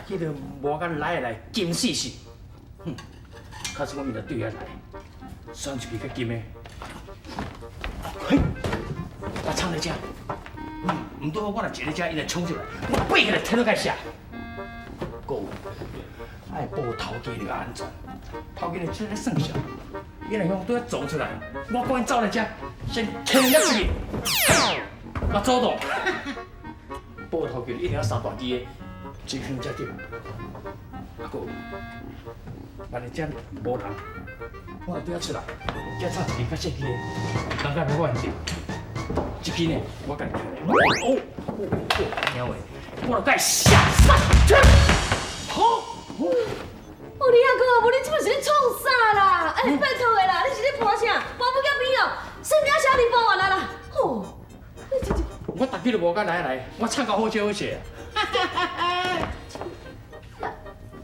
逐日都磨甲來來金死死。哼，假使講伊若對遐來，選一支較金的，嘿，我藏咧遮。毋拄好我若坐咧遮，伊就衝出來，我爬起來提落共伊射。閣有，愛保頭家的安全，頭家就咧算數，伊若向對遐走出來，我趕緊走來遮，先牽伊出去，我走動。保頭家一定要三大支的，真香才對。啊，閣有，萬一遮無人，我對遐出來，遮插一支較細支的，人家袂發現著。這支呢，我家己提來。哦哦哦，娘喂，我就共伊射死。好。哦，你阿哥，無你這擺是咧創啥啦？哎，拜託的啦，你是咧盤啥？盤不甲邊哦，算了啥你報完啊啦？吼，你這這，我逐日都無敢來來，我唱到好笑好笑。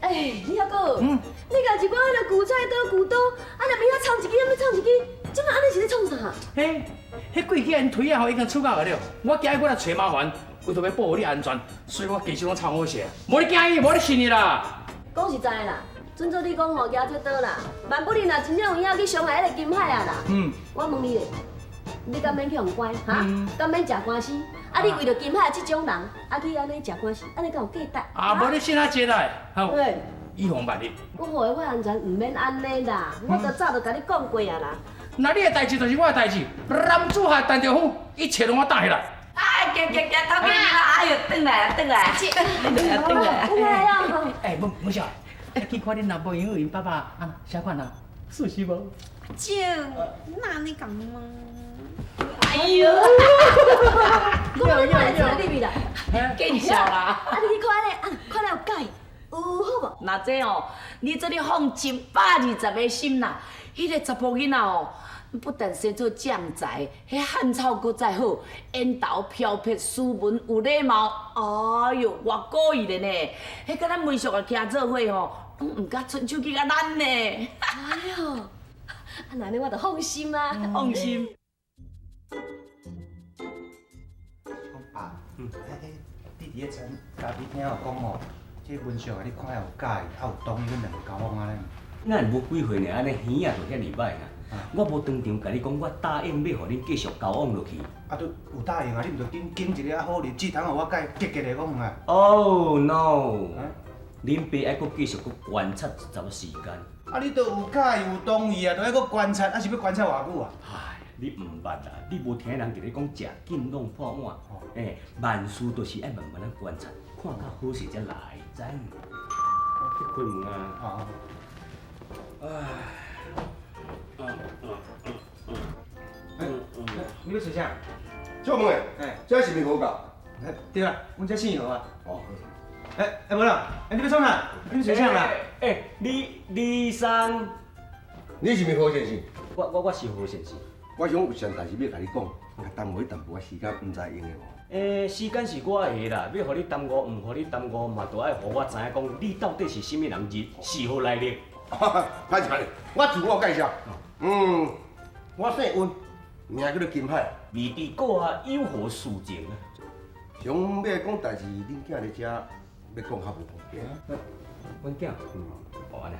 哎，你阿哥，你共一寡彼个韭菜刀、舊刀，啊，若邊遐藏一支，遐邊藏一支，這擺按呢是咧創啥？嘿，彼過去𪜶推啊，予已經出到了。我驚我來揣麻煩，為著欲保護你安全，所以我其實攏藏好勢。無你驚伊，無你信伊啦。講實在的啦，準做你講吼，舉這刀啦，萬不利若真正有影去傷害彼個金海啊啦。我問你咧，你敢免去予關？哈？敢免食官司？啊，你為著金海這種人，啊去按呢食官司，按呢敢有價值？啊，無你信阿姐啦，好，以防萬一。我予我安全，毋免按呢啦，我都早就共你講過啊啦。那你的代誌就是我的代誌，男子漢陳著夫，一切攏我擔起來。哎，行行行，頭家啊，哎喲，轉來啊，轉來，轉來，轉來啊！哎，無無笑，去看恁老婆因𪜶爸爸啊，啥款啊？熟悉無？就那你講嗎？哎呦，講你莫來入去啦，見笑啦！啊，你去看咧，啊，看了有佮意，有好無？那這哦，你這裡放120個心啦，彼個查埔囡仔哦，不但生做將才，彼漢草閣再好，緣投飄撇，斯文有禮貌，哎喲，偌古意的呢！彼佮咱民宿啊徛做伙吼，攏毋敢伸手去共咱呢。哎喲，啊，那按呢我就放心啊。放心。講爸，欸，你佇咧餐咖啡廳有講吼，這民宿啊，你看有佮意，啊有同意阮兩個交往按呢？咱無幾歲爾，按呢耳仔就遐爾歹啊！我無當場共你講，我答應欲予恁繼續交往落去。啊，都有答應啊，你毋著緊揀一個較好日子，通予我佮伊結結的講啊。 Oh no！恁爸愛閣繼續閣觀察一陣時間。啊，你都有佮意有同意啊，都愛閣觀察，啊是欲觀察偌久啊？唉，你毋捌啦，你無聽人佇咧講食緊弄破碗，欸，萬事都是愛慢慢仔觀察，看較好勢才來，知無？我去開門啊！啊。唉。你欲揣啥？借問的，欸，這是毋是何教？欸，對啦，阮這姓何啊。哦。欸欸，無啦，欸，你欲創啥？你欲揣啥啦？欸，李李生，你是毋是何先生？我是何先生。我想有啥代誌欲共你講，耽誤你淡薄仔時間，毋知會用的無？欸，時間是我的啦，欲予你耽誤，毋予你耽誤，嘛都愛予我知影講，你到底是啥物人，是何來歷？歹勢歹勢，我自我介紹。我姓溫，名叫做金海。未知閣下有何事情啊？想欲講代誌，恁囝佇遮欲講較無方便。阮囝，哦按呢。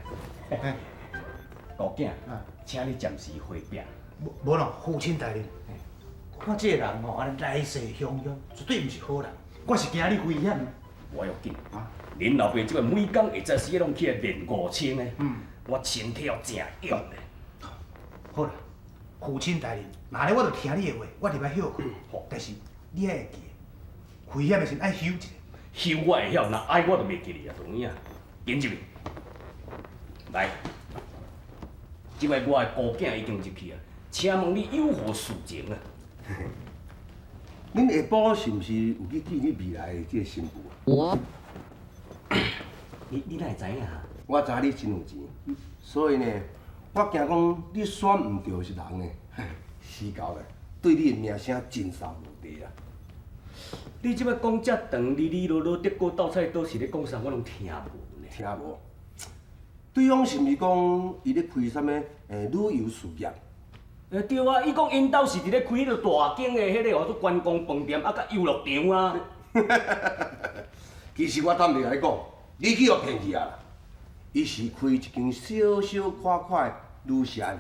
顧囝，請你暫時回避。無無咯，父親大人，我這個人吼，按呢來勢洶洶，絕對毋是好人。我是驚你危險。無要緊，恁老爸這擺每工下早時攏起來練5000个，我身體真勇的。好啦，父親大人，若按呢我就聽你的話，我入來歇睏。但是你愛會記，危險的時陣愛休一下。休我會曉，若愛我就袂記哩啊，當影。緊入去，來，這擺我的姑囝已經入去啊，請問你有何事情啊？恁下晡是毋是有去見你未來的這個新婦啊？你哪會知影？我知你真有錢，所以呢，我驚講你選毋著是人呢，死到咧，對你的名聲真煞無地啊！你這擺講遮長，哩哩囉囉，德國鬥菜刀是咧講啥？我攏聽無呢。聽無？對方是毋是講伊咧開啥物旅遊事業？欸對啊，伊講𪜶兜是佇咧開彼個大間的彼個號做觀光飯店，啊，佮遊樂場啊。其實我坦白共你講，你去予騙去啊啦！伊是開一間小小款款的旅社爾，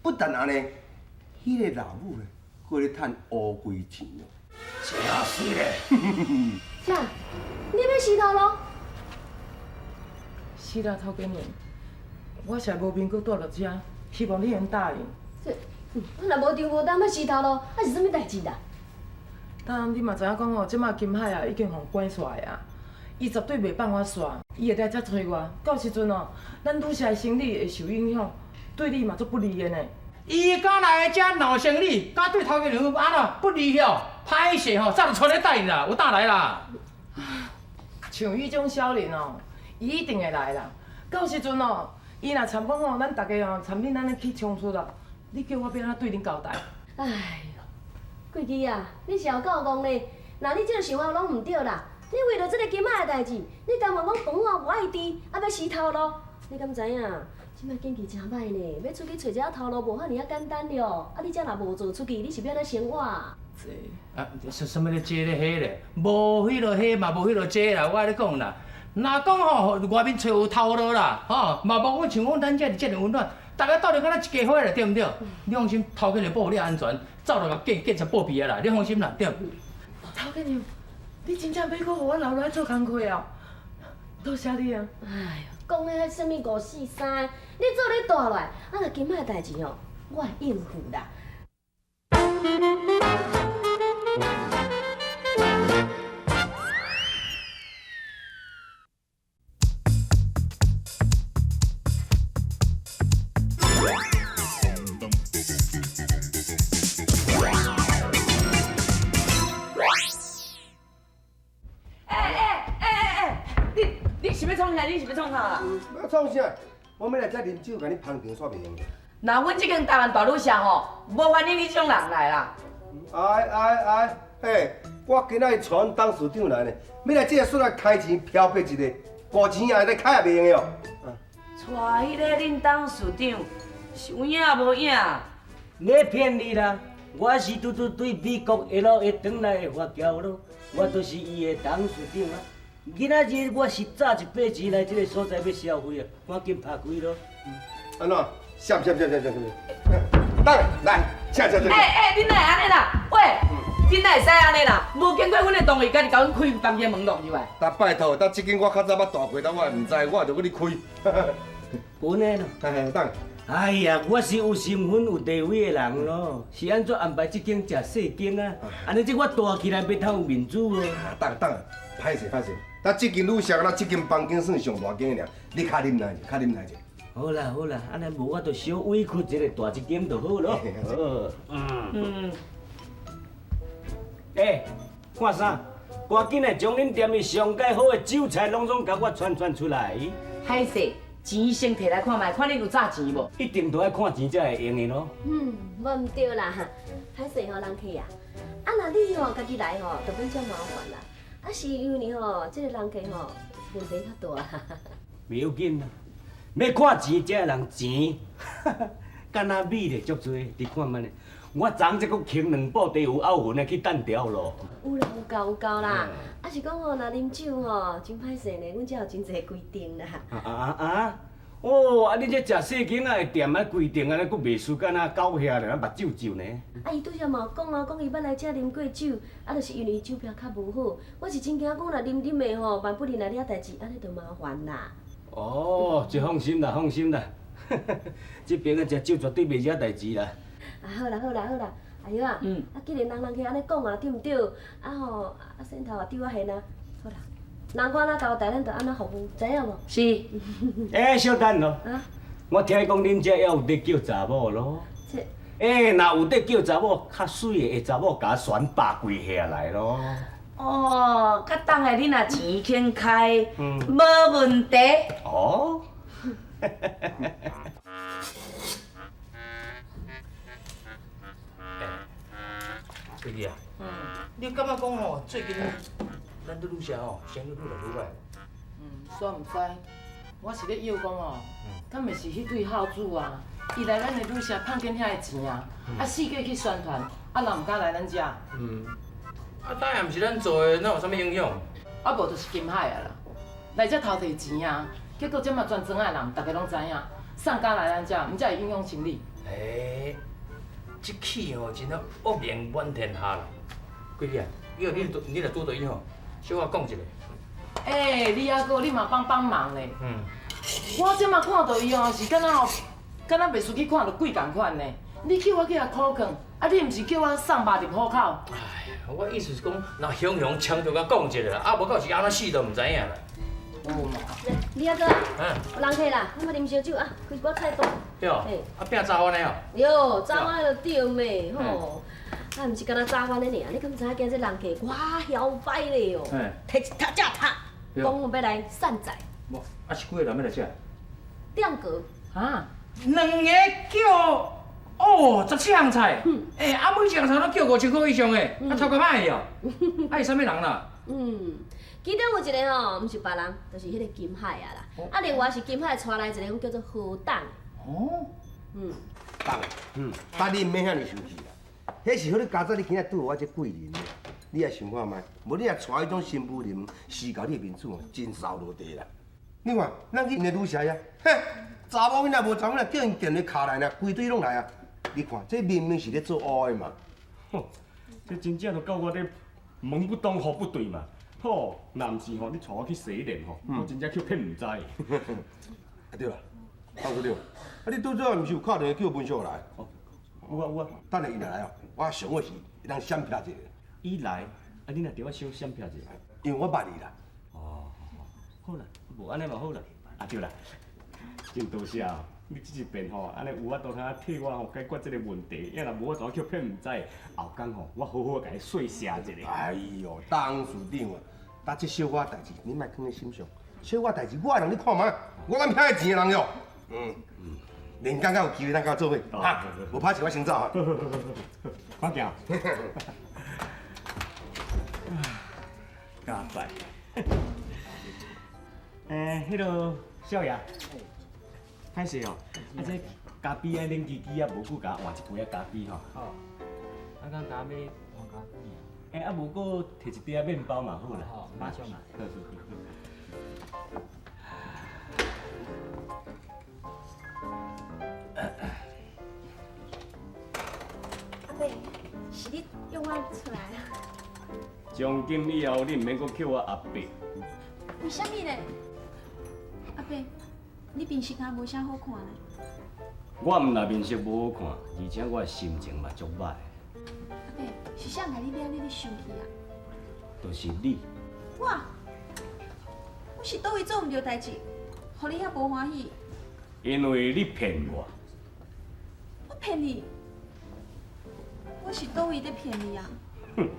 不但按呢，彼個老母咧，閣咧趁烏龜錢哦。真水咧！啥？你欲死頭路？是啦，頭家娘，我實在無面閣蹛落遮，希望你會答應。這，若無丈無擔欲死頭路，啊是啥物代誌啦？當你嘛知影講吼，這馬金海啊已經予趕煞的啊，伊絕對袂放我煞，伊會來遮揣我。到時陣哦，咱旅社的生意會受影響，對你嘛足不利的呢。伊敢來遮鬧生意，敢對頭家娘按怎不利哦？歹勢吼，早就揣咧等啦，有膽來啦。像彼種小人哦，伊一定會來啦。到時陣哦，伊若參講吼，咱逐家哦參恁按呢起衝突啦，你叫我欲按怎對恁交代？哎喲，桂枝啊，你是有夠戇咧！若你這個想法攏毋對啦。你為著這個金仔的代誌，你甘願講飯碗無愛挃，啊欲死頭路？你敢知影？這擺景氣誠歹呢，欲出去揣一仔頭路無遐爾仔簡單了。啊，你這若無做出去，你是欲按怎生活？啊，啥物咧這咧彼咧？無彼落彼嘛，無彼落這啦。我共你講啦，若講吼外面揣有頭路啦，吼嘛無講像講咱遮遮爾溫暖，逐家鬥陣敢若一家伙啦，對毋對？你放心，頭家娘保護你安全，走就共警察報備啊啦，你放心啦，對。頭家娘，你真正欲閣予我留落來做工課哦？多謝你啊！哎喲，講彼啥物五四三，你做咧帶落來，啊若金仔的代誌吼，我會應付啦。欸欸欸欸，你是欲創啥？你是欲創啥啦？欲創啥？我欲來遮啉酒，共你捧場煞袂用。若阮這間台灣大旅社吼，無歡迎你這種人來啦。哎哎哎，嘿，我今仔日帶阮董事長來呢，欲來這個所在開錢漂白一下，無錢也會使開也袂用的哦。帶彼個恁董事長是有影無影？咧騙你啦！我是拄拄對美國一路會轉來的華僑咯，我就是伊的董事長啊。今仔日我是早一八錢來這個所在欲消費啊，趕緊拍開咯。按怎？啥啥啥啥啥啥？來來，請請請。欸欸，恁哪會按呢啦？喂，恁哪會使按呢啦？無經過阮的同意，家己共阮開房間門落入來。但拜託，但這間我較早捌住過，但我也毋知，我就閣你開。有呢咯。嘿嘿，等。哎呀，我是有身份、有地位的人咯，是按怎安排這間食細間啊？按呢這我大起來欲通有面子無？等等，歹勢歹勢，但這間旅社啦，這間房間算上大間的爾，你較忍耐者，較忍耐者。好啦好啦，按呢無我就小委屈一下，大一間就好咯。嗯。欸，看啥？趕緊來將恁店裡上蓋好的酒菜攏總共我傳傳出來。歹勢，錢先提來看覓，看你有詐錢無？一定都愛看錢才會用的咯。嗯，無毋對啦，歹勢吼，人客啊，啊若你吼家己來吼，就變遮麻煩啦。啊是因為吼，這個人客吼問題較大。袂要緊啦，欲看錢這人錢，敢若美咧足濟，你看覓咧？我昨昏才閣牽兩布袋有拗魂的去等牢咯。有啦，有夠有夠啦。啊是講吼，若啉酒吼，真歹勢呢，阮遮有真濟規定啦。啊啊啊！哦，啊你這食細間仔的店仔規定按呢，閣袂輸敢若狗遐爾，目睭睭呢。啊，伊拄才嘛有講啊，講伊捌來遮啉過酒，啊，就是因為酒標較無好。我是真驚講，若啉啉的吼，萬不利來惹代誌，按呢就麻煩啦。哦，這放心啦，放心啦，這邊仔食酒絕對袂惹代誌啦。啊好啦好啦好啦，阿玉啊，啊既然人人客按呢講啊，對毋對？啊吼，啊先頭也對我現啊，好啦，人我按怎交代，咱就按怎服務，知影無？是。欸，小等囉。啊？我聽講恁遮猶有佇叫查某咯。這。欸，若有佇叫查某，較媠的查某，共旋百幾下來咯。哦，較重的你若錢肯開，無問題。哦。桂枝啊，你感覺講吼，最近咱這旅社吼，生意愈來愈歹？嗯，煞毋知，我是咧臆講吼，敢袂是彼對孝子啊？伊來咱的旅社芳緊遐个錢啊，啊四界去宣傳，啊人毋敢來咱遮。嗯，啊當然毋是咱做的，哪有啥物影響？啊無就是金海啊啦，來遮偷提錢啊，結果這馬全莊仔的人，逐家攏知影，送家來咱遮，毋才會影響生理。欸，這氣吼真正惡名滿天下啦。桂姐啊，以後你若拄著伊吼，小可講一下。欸，你阿哥，你嘛幫幫忙咧。我這馬看著伊吼，是敢若吼，敢若袂輸去看著鬼仝款呢。你叫我去共苦勸，啊你毋是叫我送肉入虎口？哎呀，我意思是講，若雄雄搶著共講一下啦，啊無到時按怎死都毋知影啦。有嘛？來，李阿哥，有人客啦，我啉燒酒啊，開一寡菜單。對，啊餅炸番的哦。喲，炸番就對咩吼？啊，毋是干焦炸番的爾，你敢知影今日人客偌囂擺咧哦？提一塔只塔，講欲來散財。無，啊是幾个人欲來食？兩個。啊，兩个叫哦，十七項菜。欸，啊每一項菜攏叫5000箍以上的，啊頭殼歹去哦。啊是啥物人啦？嗯，其中有一个吼，毋是別人，就是彼个金海啊啦。啊，另外是金海帶來一个講叫做何董。哦。董，但你毋免遐爾生氣啦。彼是好你佳哉，你今仔拄予我這貴人，你也想看覓？無你若娶彼種新婦人，死到你的面子哦，真掃落地啦。你看，咱去𪜶的旅社遐，哼，查某囡仔無查某囡仔，叫𪜶電話敲來呢，規堆攏來啊。你看，這明明是咧做烏的嘛。吼，這真正就到我咧門不當戶不對嘛。吼，若毋是吼，你帶我去洗臉吼，我真正去騙毋知。啊對啦，董事長，啊你拄則毋是有敲電話叫文秀來？哦，有啊有啊。等下伊若來哦，我上好是會當閃避一下。伊來，啊你若著愛小閃避一下。因為我捌伊啦。哦，好啦，無按呢嘛好啦。啊對啦，真多謝哦，你這一遍吼，按呢有法度通替我吼解決這个問題，要若無我怎去騙毋知？後工吼，我好好共伊說謝一下。哎喲，董事長啊，但這小可代誌，你莫囥佇心上。小可代誌，我會通你看覓，我敢騙錢的人喲。連工較有機會，咱佮做伙。哈，無拍勢，我先走哈。我行。加拜。欸，彼个少爺，歹勢哦，啊這咖啡愛冷吱吱啊，無久共我換一杯仔咖啡吼。好。啊，敢咖啡換咖啡？欸，啊無閣提一塊仔麵包嘛好啦。好，馬上來。阿伯，是你約我出來啊？從今以後，你毋免閣叫我阿伯。為啥物咧？阿伯，你面色敢無啥好看呢？我毋但面色無好看，而且我的心情嘛足歹。阿伯，是啥共你惹你咧生氣啊？就是你。我，我是佗位做毋對代誌，予你遐無歡喜？因為你騙我。我騙你？我是佗位咧騙你啊？哼，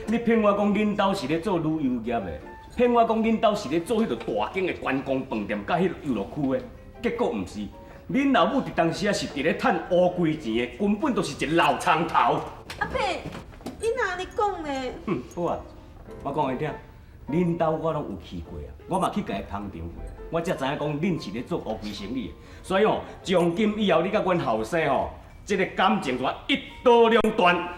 你騙我講恁兜是咧做旅遊業的，騙我講恁兜是咧做彼个大間的觀光飯店佮彼个遊樂區的，結果毋是，恁老母佇當時啊是佇咧趁烏龜錢的，根本就是一个老蒼頭。阿伯，你哪按呢講咧？哼，好啊，我講予你聽，恁兜我攏有去過啊，我嘛去共伊捧場過，我才知影講恁是咧做烏龜生意的，所以吼，從今以後你佮阮後生吼，這个感情就一刀兩斷。